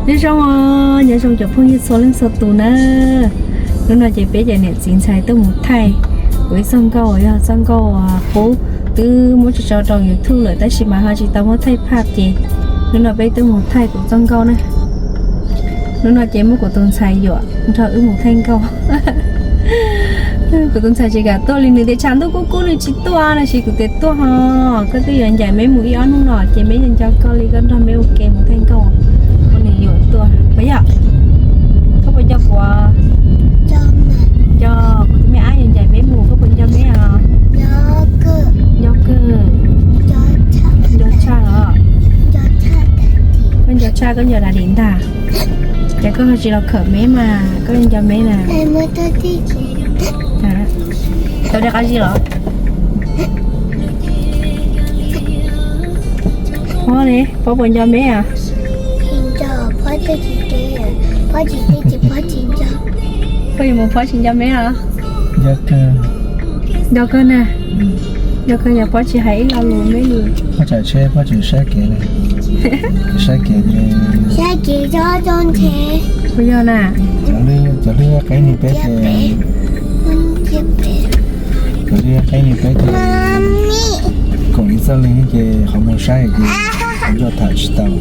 Nyob zoo, nyob zoo cov phooj ywg txhua leej txhua tus na. Hnub no ces peb cov niam txiv ntxhais tuaj mus thaij kuv ib txoj nkauj uas yog txoj nkauj qub, twb muab tso rau YouTube lawm tab sis mas ho tsis tau muab thaij phaj ces hnub no peb tuaj mus thaij kuv txoj nkauj na. Hnub no ces muab kuv tus ntxhais yuam nrog wb mus thaij nkauj. Kuv tus ntxhais tsis kam tuaj li, nws tias tshav ntuj kub kub nws tsis tuaj no, sis kuv tias tuaj ho, koj twb yuav ncaim meb mus ib ob hnub no ces meb nco nco koj li, koj nrog meb ua ke mus thaij nkauj, muab nws yuam tuaj puas yog? Koj puas nco kuv? Nco, kuv tus me ab yuav ncaim meb mus, koj puas nco meb os? Nco kawg. Nco tshaj los? Koj nco tshaj koj nco da dim ntag. Ces koj ho tsis los khawm meb mas koj nco meb na. Tau dej qab zib los? Phob ne, phob puas nco meb os? Phob yuav mus phob tsis nco meb os? Nco kawg na. Nco kawg yog phob tsis hais ib lo lus meb li. Phob tsam tsheb phob tsis saib kev li. Saib kev, saib kev tso tso ntshe. Puas yog na? Cov hlwb qeb ni peb ces, cov hlwb qeb ni peb ces koom ib txoj leeg ces qhov muag saib ces ncoj tham tsis tau.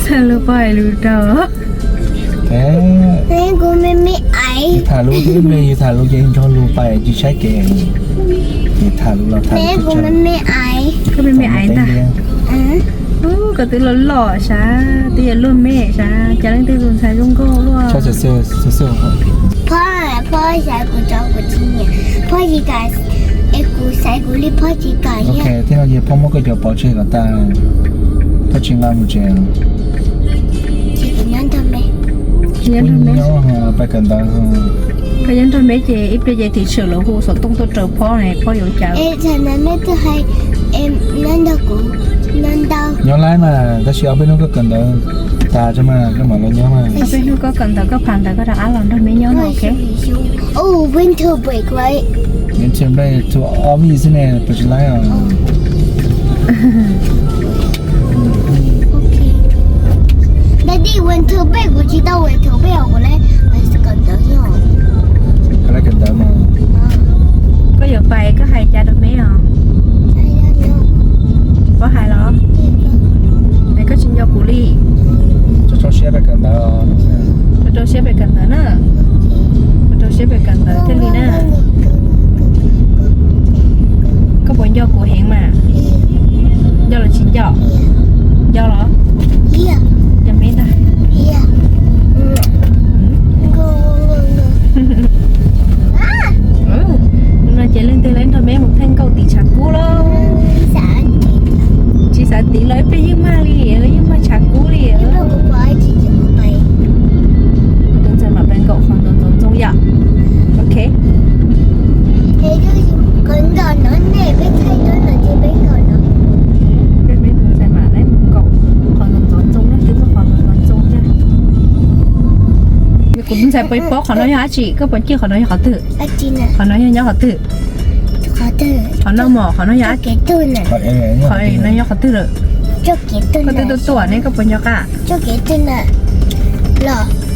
Xav lus poj hais lus rau. Yus tham lus twb ib pliag, yus tham lus ces nrog lus pais tsis saib kev. Yus tham lus los tham. Koj me me aiv ntag. Koj twb loj loj sav, twb yog luag me sav, cas leej twg tus ntxhais zoo nkauj luaj. Phob, phob xaiv kuv tso kuv tsis nyiam, phob tsis kam, es kuv xaiv kuv li phob tsis kam. Ok, thiab no ces phob muab koj cov pov tseg kom tas, phob tsis nqa mus tsev. Nyob nrog meb, pais kawm ntawv. Koj nyob nrog meb ces ib pliag ces tim tsawm lawv hu xov tooj tuaj raws phob ne, phob yuav cas. Nyob laib mas, tab sis ob peb hnub koj kawm ntawv tas tso mas koj mam los nyob mas. Ob peb hnub koj kawm ntawv koj pham ntawv koj rov qab los nrog meb nyob no, ok? Winter break, right? Winter break to ob vij xwb ne, puas tsis laib os? Daddy, winter break kuv tsis tau winter break, kuv lawv kawm ntawv xwb. Koj lawv kawm ntawv mas. Koj yuav pais koj hais cas rau meb os? Koj hais los? Es koj tsis nco kuv li. Tso siab pais kawm ntawv. Rau siab pais kawm ntawv na. Rau siab pais kawm ntawv thiaj li na. Koj puas nco kuv heev mas? Nco los tsis nco? Nco los? Nco me ntag. Hnub no ces leej twg los nrog meb mus theej nkauj tim tshav kub lauj? Tsis xav tiv los ib pliag yeej mag li, yeej mag tshav kub li. Kuv tus ntxhais mam pais nkaum qhov ntxoov ntxoov ntxoo yom. Ok. Peb me ntxhais mam li mus nkaum qhov ntxoov ntxoo na, twb muaj qhov ntxoov ntxoo thiab. Kuv tus ntxhais puas paub qhov no yog dab tsi? Koj puas ciaj qhov no yog qhov twg? Qhov no yog nyob qhov twg? Qhov no mog, qhov no yog, qhov no yog qhov twg lawm? Koj twb tuaj tuaj ne, koj puas nco qab?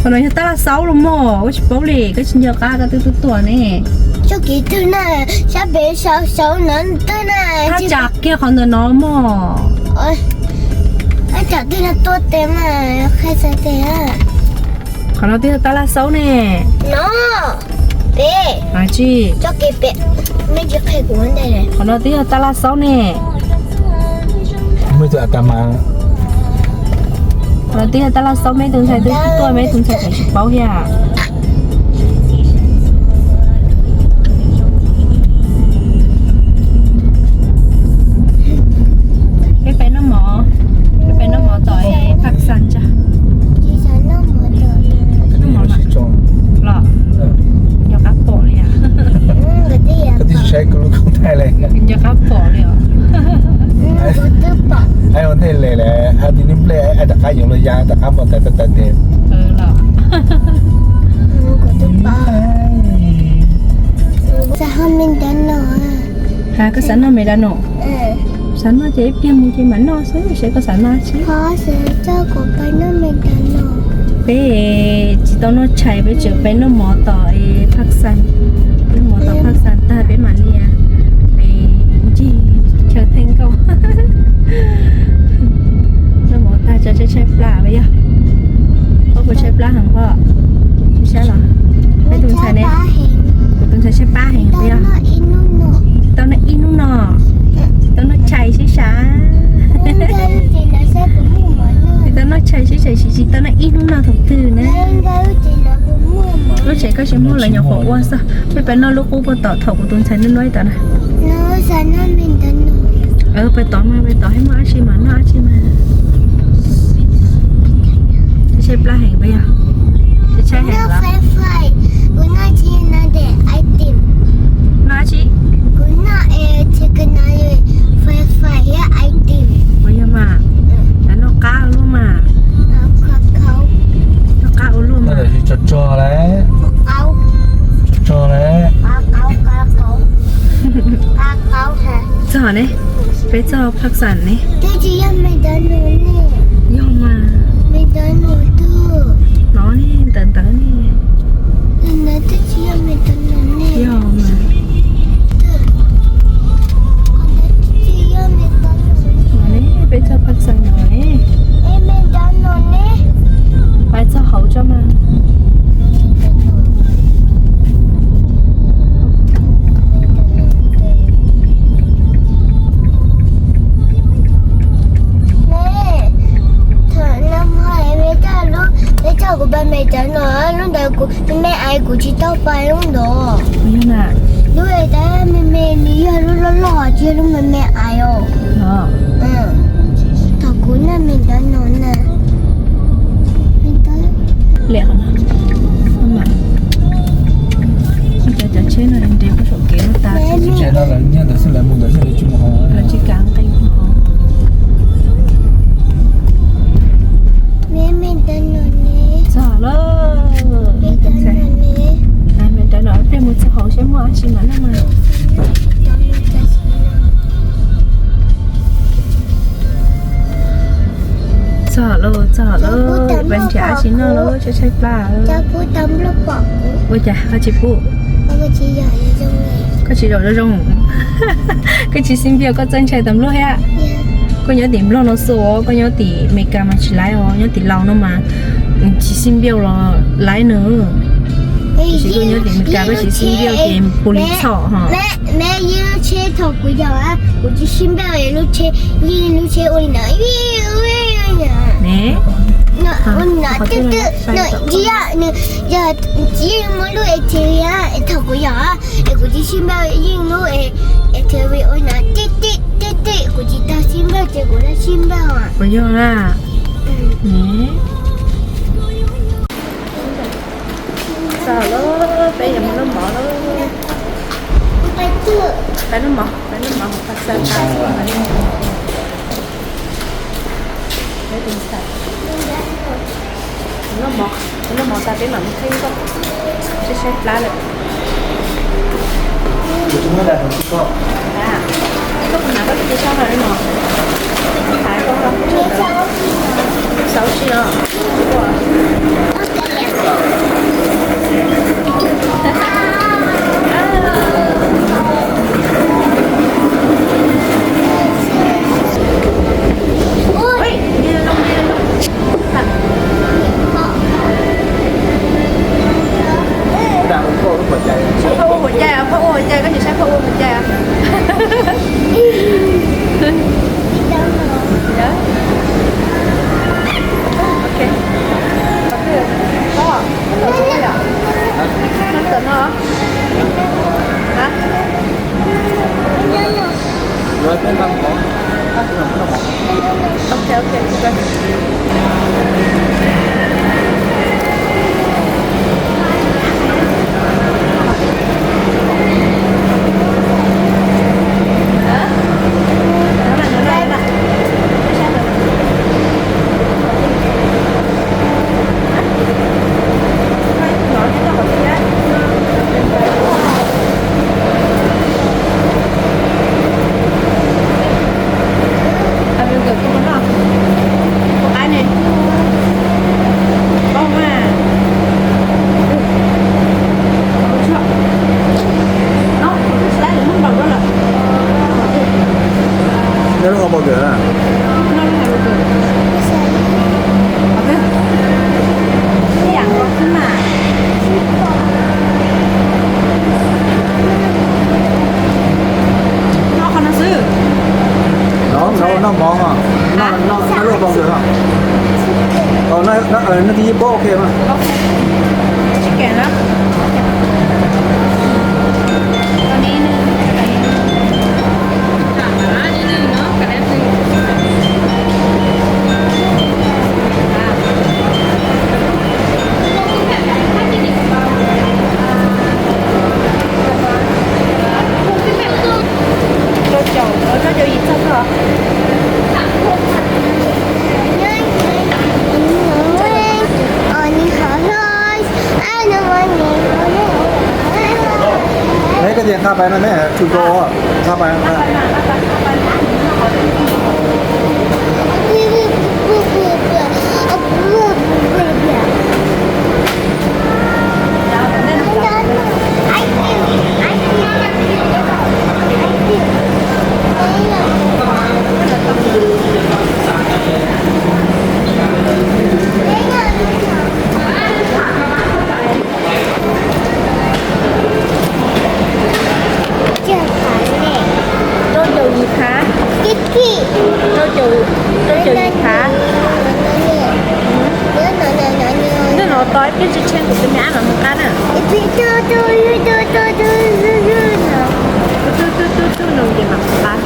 Qhov no yog tab laj xaub los mog, koj tsis paub li, koj tsis nco qab, koj twb tuaj tuaj ne. Thaj tsam kiag qhov ntawm no mog. Qhov no twb yog tab laj xaub ne. Tsis, qhov no twb yog tab laj xaub ne. Qhov no twb yog tab laj xaub, meb tus ntxhais twb tuaj, meb tus ntxhais tseem tsis paub thiab. Peb peb noj mov, peb peb noj mov tom Paj Xas ntsa. Noj mov los nco qab pom li. Nco qab pom li os. Ua ntej lawm, rov qab yuav los ya rov qab pom tais tais tes. Koj xav noj me da no? Xav noj ces ib pliag mus ces mam noj xwb, seb koj xav noj tsi. Peb tsis tau noj tshais, peb tseem peb noj mov tom Phaxan. Noj mov tom Phaxan tag peb mam li ncig chaw theej nkauj. Noj mov tag tso tshaib tshaib plab peb yog. Koj puas tshaib plab heev pob? Sab los peb tus ntxhais ne, kuv tus ntxhais tshaib plab heev peb yog. Tsis tau noj ib hnub no, tsis tau noj tshais sib sav. Tsis tau noj tshais sib sav, tsis tau noj ib hnub no thaum twg na. Lub tsev koj tsis muaj lawv nyuam qhuav ua xwb. Peb pais noj lub qub puag tom thaum kuv tus ntxhais nub nua ib tod na. Pais tod mas, pais tod thiab muaj dab tsi mas noj dab tsi mas. Tshaib plab heev peb yog. Tshaib heev los? Noj dab tsi? Puas yog mas? Noj qab ua luaj mas. Noj qab ua luaj mas. Tso tso lawm. Tso tso lawm. Txog ne, peb txog Phaxan ne. Yog mas. Hnov ne, ntawd ntawd ne. Yog mas. Hnov ne, peb txog Phaxan no ne. Pais txog hauv tso mas. Peb txog kuv pais me cov no, lub ntawd kuv me me ais kuv tsis tau pais lub ntawd. Lub tab me me nws yog lub loj loj tsis yog lub me me ais os. Thaum kuv noj me cov no na. Liam qhov no. Cov, cov tsheb no nres puag saum kev no tas. Tsheb no lawv nyob ntawd xwb, lawv mus ntawd xwb, lawv tsis mus qhov. Lawv tsis kam nqe qhov. Txog lawm. Me cov no pliag mus txog hauv seb muaj dab tsi mas noj mas. Txog lawm, txog lawm, peb nrhiav dab tsi noj lawm, tshaib tshaib plab. Ua cas koj tsis pub? Koj tsis zaum zoo zoo. Koj tsis xib npiaj, koj txawj ntshai tas nplog thiab. Koj nyob tim nplog no xwb, koj nyob tim Amelikas mas tsis laib os, nyob tim Laus no mas tsis xib npiaj los laib na. Tiam sis koj nyob tim Amelikas koj tsis xib npiaj ces puas li txhom ho. Me yeej lub tsheb thaum kuv yog, kuv tsis sib npaj lub tsheb, yeej lub tsheb ua li no. Ne, ua li no twb twb no, yog tsis muaj lub es tsev thaum kuv yog, es kuv tsis sib npaj yeej lub es tsev ua li no tib tib tib tib, kuv tsis tau sib npaj ces kuv tau sib npaj. Kuv yog na. Txog lawm, peb yuav mus noj mov lawm. Peb noj mov, peb noj mov hauv Phaxan tas. Peb tus ntxhais noj mov, noj mov tas peb mam mus theej nkauj, saib saib plab lawm. Koj puas hnav koj lub cev tsho no li no? Hnav koj, xauv tsis os. Saib phauj ua huam cai, phauj ua huam cai, koj nim saib phauj ua huam cai. Noj lub hais lus kawg. Ib yam nkaus xwb mas. Noj qhov no xwb. Noj mov, noj lub hais lus kawg. Noj ib pob ok mas. Rau caum, rau caum yim txog txog. Neb koj tias nqa pais no ne, tsis tau, nqa pais. Rau caum yim phav. Rau caum, rau caum yim phav. Nyob no tau ib pliag tsis tsheej kuv tus me ab no mus qab na. Tub tub tub tub no ces mam qab.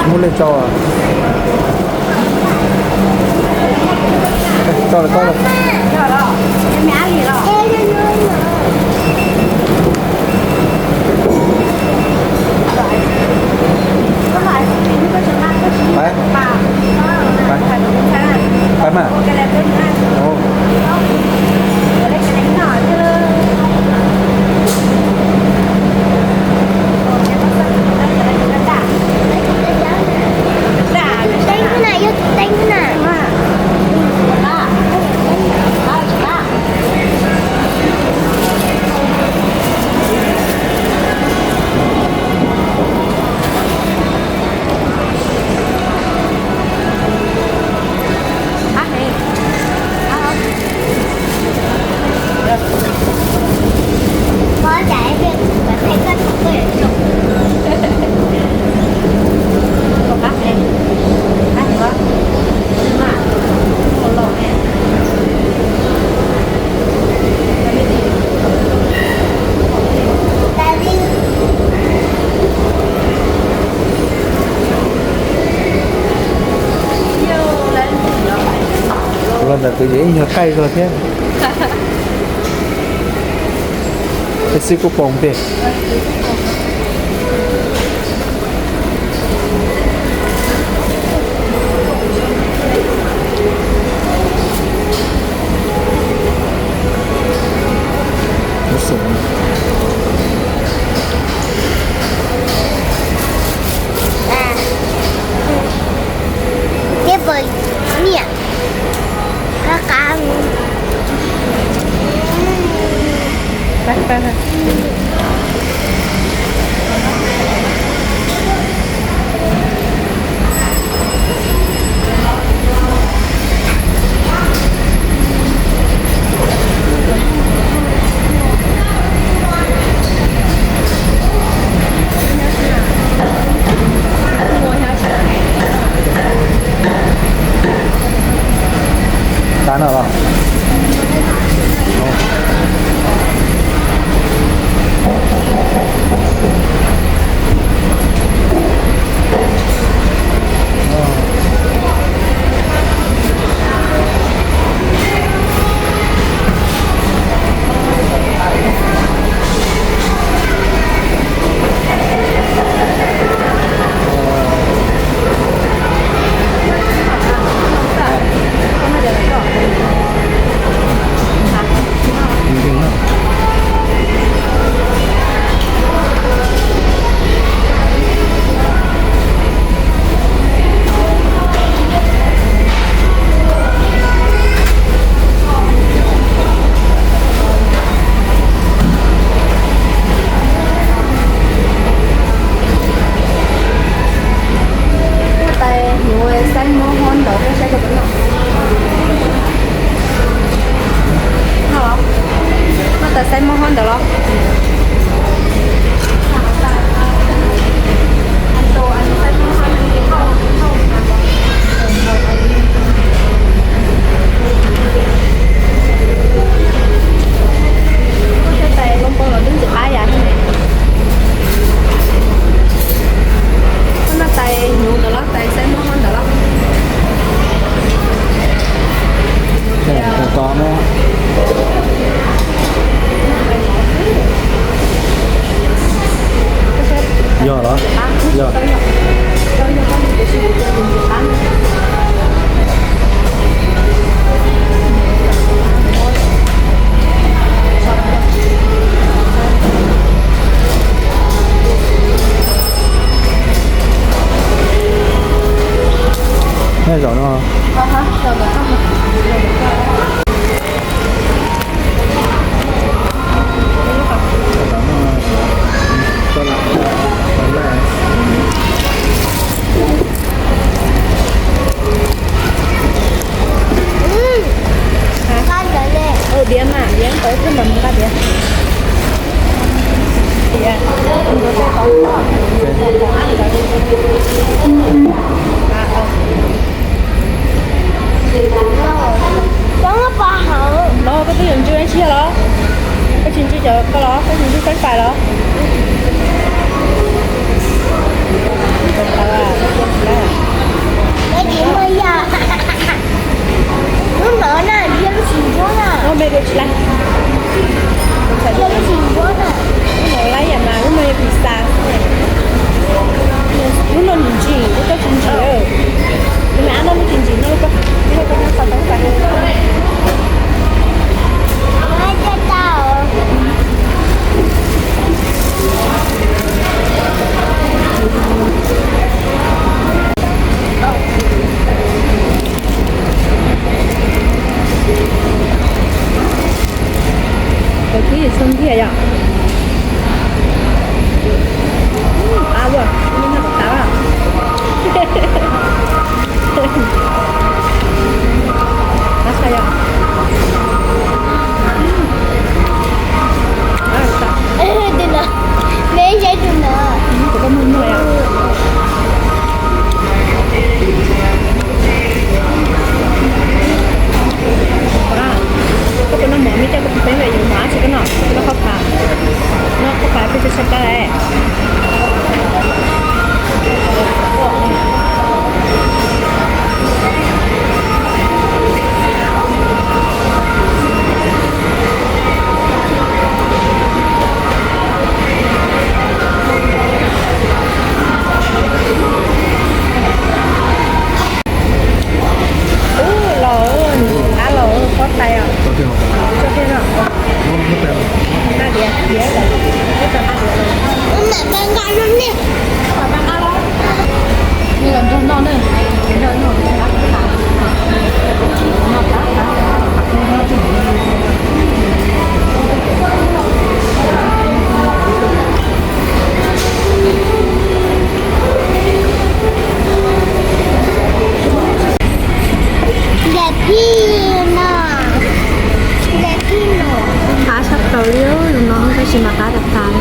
Muaj lej tso. Tso lawm, tso lawm. Pais, pais, pais mas. Los ntawm tus yawg ib nyuag qaij zog thiab. Es xwb kuj pom tiag. Tiempo mía. Qab qab. Qab no los? Yog los? Yog. Nej zaum no. Nqa ntawd ne. Diav mas, diav ntawd twb mam nqa diav. Los koj twb yuav ntswj dab tsi los? Koj tsis ntswj cov koj los? Koj tsis ntswj feeb fais los? Lub no na, yeej tsis ncuab na. Yeej tsis ncuab na. Lub no lawm yam mas, lub no yog pizza. Lub no ntsim ntsim, lub koj tsis ntsim. Lub no ab no lub tsis ntsim no, lub koj, lub koj nyob tau tau tas. Cov kib txhua ntiag yom. Qab luaj, noj kom tas. Qab yom. Tus no, me saib tus no. Tus koj muag muag yom. Koj puas noj mov? Me coj koj tus peb me yuav mov dab tsi koj noj? Noj qhov phav, noj qhov phav peb tsis tshaj plab lawm. Ub, los, qab los, pob tais os. Tso kiag no. Nqa diav, diav, nqa diav los. Nqa los nrog noj na. Qab sab plaws li, no tab sis mas qab tas tas.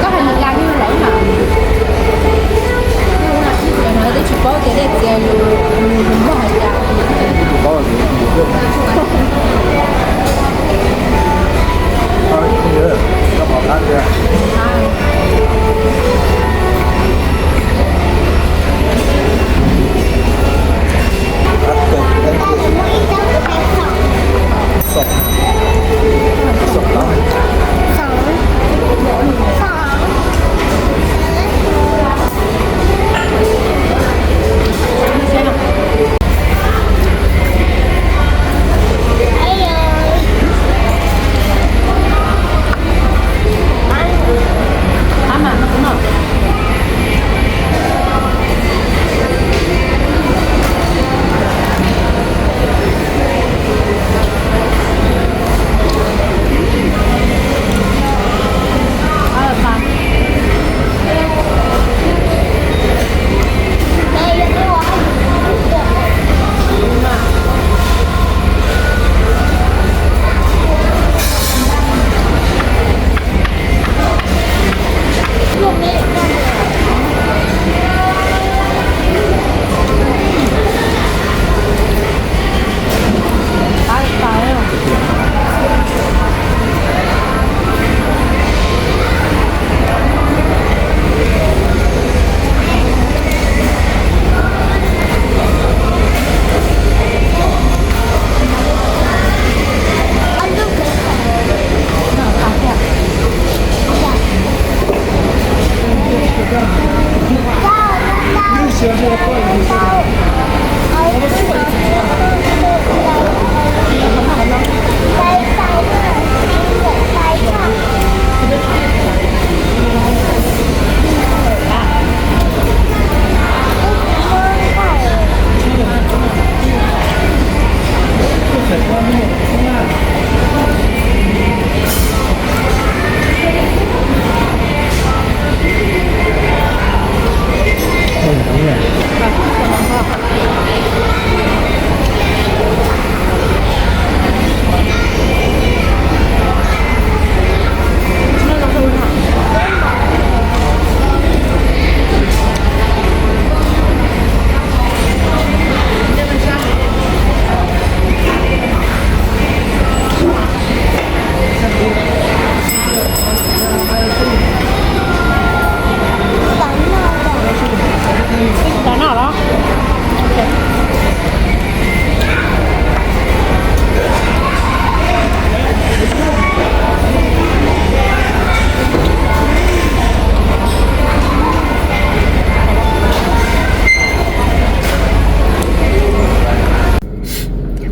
Koj hais lus Nplog li lawm na. Twb tsis paub tias dej txias yus, yus muaj hais tias.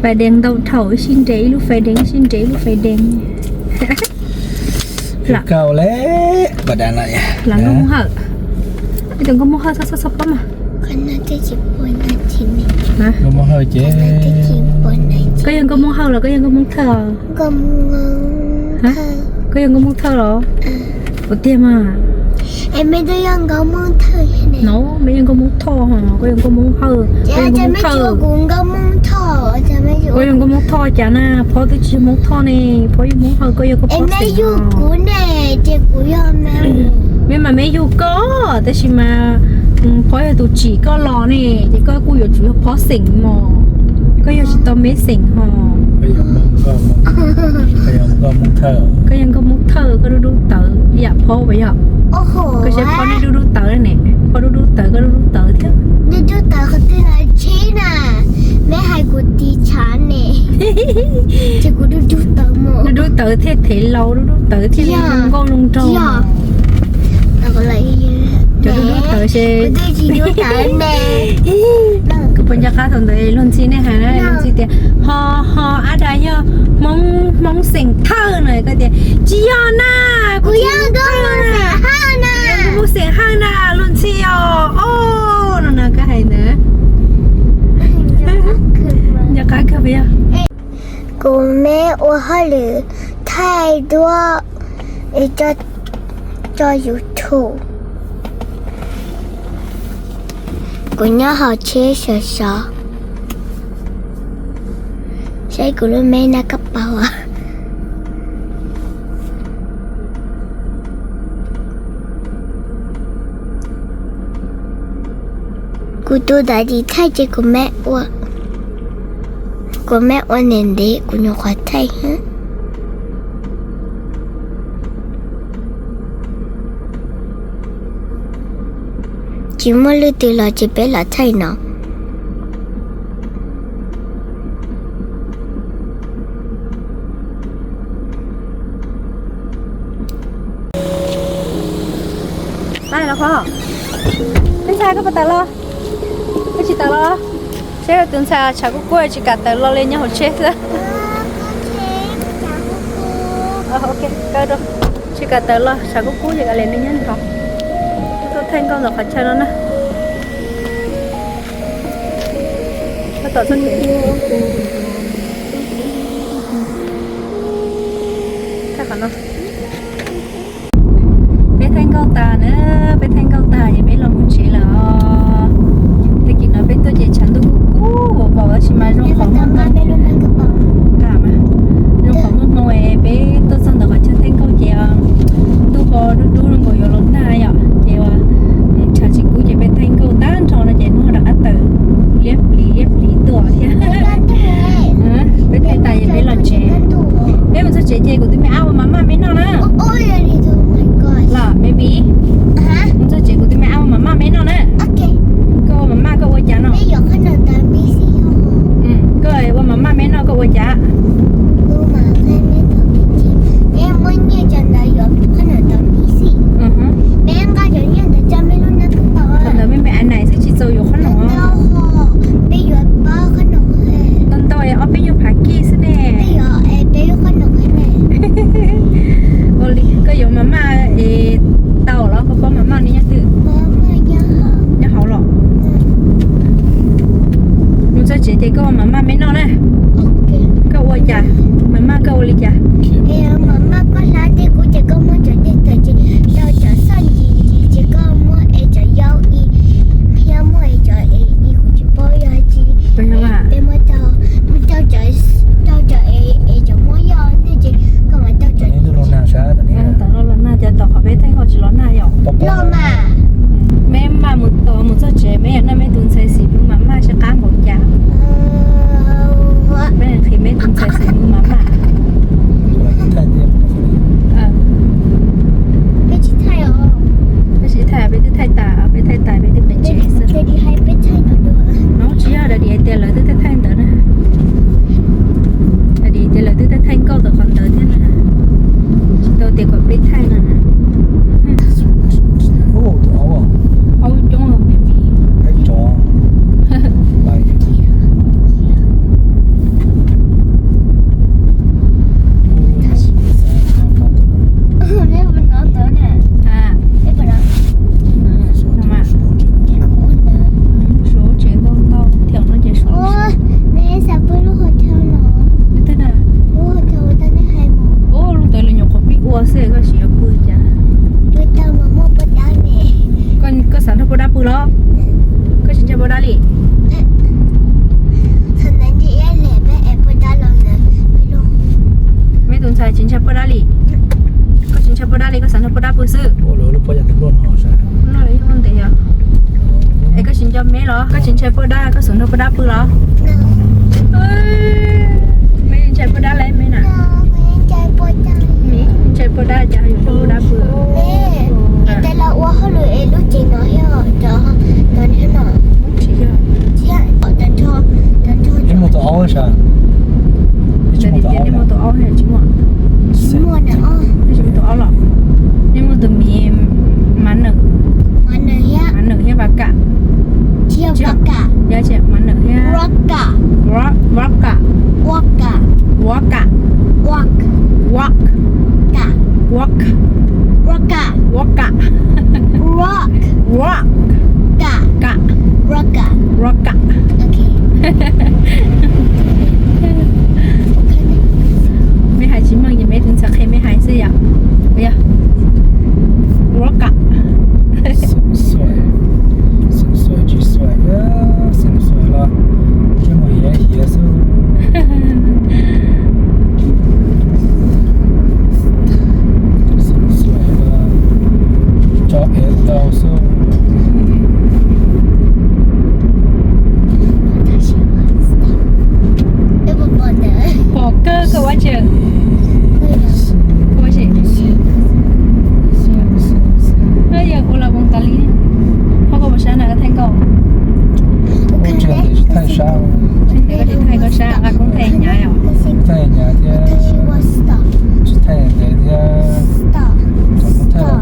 Fais dees ntau thaum ib sib nres ib lub fais dees, ib sib nres ib lub fais dees. Lam nkauj Hawj, tus nkauj Hmoob Hawj txhob txhob pob mas. Nkauj Hmoob Hawj ces, koj yog nkauj Hmoob Hawj los koj yog nkauj Hmoob Thawj? Koj yog nkauj Hmoob Thawj los? Ua tiag mas. No, meb yog nkauj Hmoob Thoj ho koj yog nkauj Hmoob Hawj, koj yog nkauj Hmoob Thawj. Koj yog nkauj Hmoob Thoj cas na, Phob twb tsis yog Hmoob Thoj ne, Phob yog Hmoob Hawj, koj yog koj Phob xeem. Meb mas meb yug koj, tab sis mas Phob yog tus tsim koj los ne, ces koj kuj yuav tsum yog Phob xeem mog, koj yog tsis tau meb xeem ho. Koj yog nkauj Hmoob Thawj, koj dub dub tawv yam Phob uas yog. Koj saib Phob nej dub dub tawv ne, Phob dub dub tawv koj dub dub tawv thiab. Dub dub tawv thiaj thev laus, dub dub tawv thiaj zoo nkauj zoo nraug. Cov dub dub tawv se, kuv puas nco qab thaum ntawd luag ntxhi nej hais na, luag ntxhi tias ho ho ab das yog Hmoob, Hmoob xeem Thawj no, koj tias tsis yog na, kuv tsis yog Hmoob xeem Hawj na, luag ntxhi os, o, no no koj hais ntawd. Nco qab kawg puas yog? Kuv meb ua hauj lwm thaij duab tso YouTube. Kuv nyob hauv tsheb sov sov, saib kuv lub meb nab kab paus. Kuv tus daim tiv thaij ces kuv meb ua, kuv meb ua ntev ntev kuv nyuam qhuav thaij. Tsis muaj leej twg los ces peb los thaij no. Peb ntxhais koj puas tawm los? Koj tsis tawm los? Seb tus ntxhais tshav kub kub tsis kam tawm los li nyob hauv tsheb xwb. Tsis kam tawm los, tshav kub kub ces kav liam nws nyob hauv. Tuaj thaij nkauj ntawm qhov chaw no na. Thaij qhov no. Peb thaij nkauj tas na, peb thaij nkauj tas ces peb los mus tsev lawm os. Tag kis no peb tuaj ces tshav ntuj kub kub vos vos tab sis mas zoo qhov muaj ntoo, zoo qhov muaj hmoo es peb tuaj txog ntawm qhov chaw thaij nkauj ces ntuj ho dub dub zoo nkaus yuav los nag yom, ces tshav tsis kub ces peb thaij nkauj tag nrho no ces nag rov qab tawm liab plis liab plis tuaj thiab. Peb thaij tas ces peb los tsev. Peb mus txog tsev ces kuv tus me ab ua mas maj meb noj na. Los baby, mus txog tsev kuv tus me ab ua mas maj meb noj na. Koj ua mas maj koj ua cas no? Ces koj ua mam maj me noj na. Koj ua cas? Mam maj koj ua li cas? Mam maj koj hlab tej kub ces koj muab cov dej tawm ces rau cov xoj ncim ncim ces koj muab ev cov yaub i, thiab muab ev cov ev i kuv tsis paub yog tsi. Peb muab rau, muab rau cov, rau cov ev, ev cov muab yoj ntej ces koj mam rau cov. Tom no los nag, cas tom qhov peb theej hauj tsis los nag yom? Los mas. Meb maj mus tos mus txog tsev meb yam noj meb tus ntxhais xim mus mam maj sib qab npaum cas. Meb qhia meb tus ntxhais xim mus mam maj. Peb tsis thaij os. Peb tsis thaij, peb twb thaij tas, peb thaij tas peb twb pem tsev xwb. No tsis yog, daddy hais tias lawv twb thaij thaij ntawd na. Daddy tias lawv twb thaij thaij nkauj tau qhov ntawd thiab na. Tsis tau tias kom peb thaij no na. Aub coob, suav tsev ntau ntau thiab no ces suav. Ub, lub ntawd lawv nyuam qhuav pib ua xwb koj tsis yog pw cas. Koj xav nrog poj dab pw los? Koj tsis ntshai poj dab li? Meb tus ntxhais tsis ntshai poj dab li. Koj tsis ntshai poj dab li, koj xav nrog poj dab pw xwb. No yog ntev yog. Es koj tsis nco meb los? Koj tsis ntshai poj dab, koj xav nrog poj dab pw los? Meb ntshai poj dab li meb na. Meb ntshai poj dab cas yuav nrog poj dab pw? Tsis yog. Neb muaj tus aub sav? Neb muaj tus aub, neb tsis muaj tus aub los? Neb muaj tus miv, mav nawm, mav nawm thiab vav kam. Yog tsis mav nawm thiab, vav kam, vav kam, vav kam, vav kam, vav kam, vav kam, vav kam, vav kam. Meb hais tsis meej ces meb tus ntxhais qhia meb hais xwb yom. Yog, vav kam. Xeem xuaim, xeem xuaim tsis xuaim, xeem xuaim los coj mus hiav hiav xwb. Xeem xuaim los tso ev tau xwb. Pom kawg kawg ua tsi. Ua tsi. Yog kuv los mus tas li. Ho koj mus sab na, koj thaij nkauj. Tsis thaij koj sab, nqa koob thaij nyav yom. Thaij nyav thiab. Tsis thaij ntev thiab. Thaij los twb cov nyav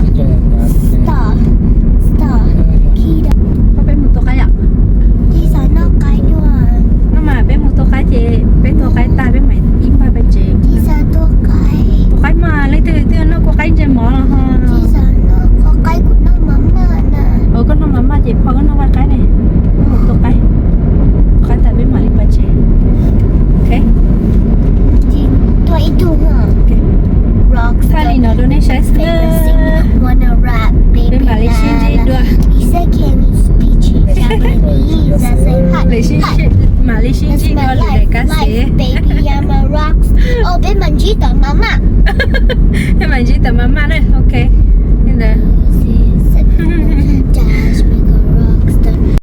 thiab. Koj peb mus tua qaib yom. No mas peb mus tua qaib ces peb tua qaib tag peb mam ib npaj peb tsev. Tua qaib mas leej twg twg noj kua qaib ntse mov los ho. Ua koj noj mas maj ces pho koj noj vaj qaib ne. Mus tua qaib, qaib tas peb mam li pab tsev. Ok. Thaij li no rau nej saib xwb na. Peb mam li sib ntsib dua. Lwm sij, mam li sib ntsib dua lwm daim kab xev. Peb mam ntsib tom maj maj na, ok. Li ntawd.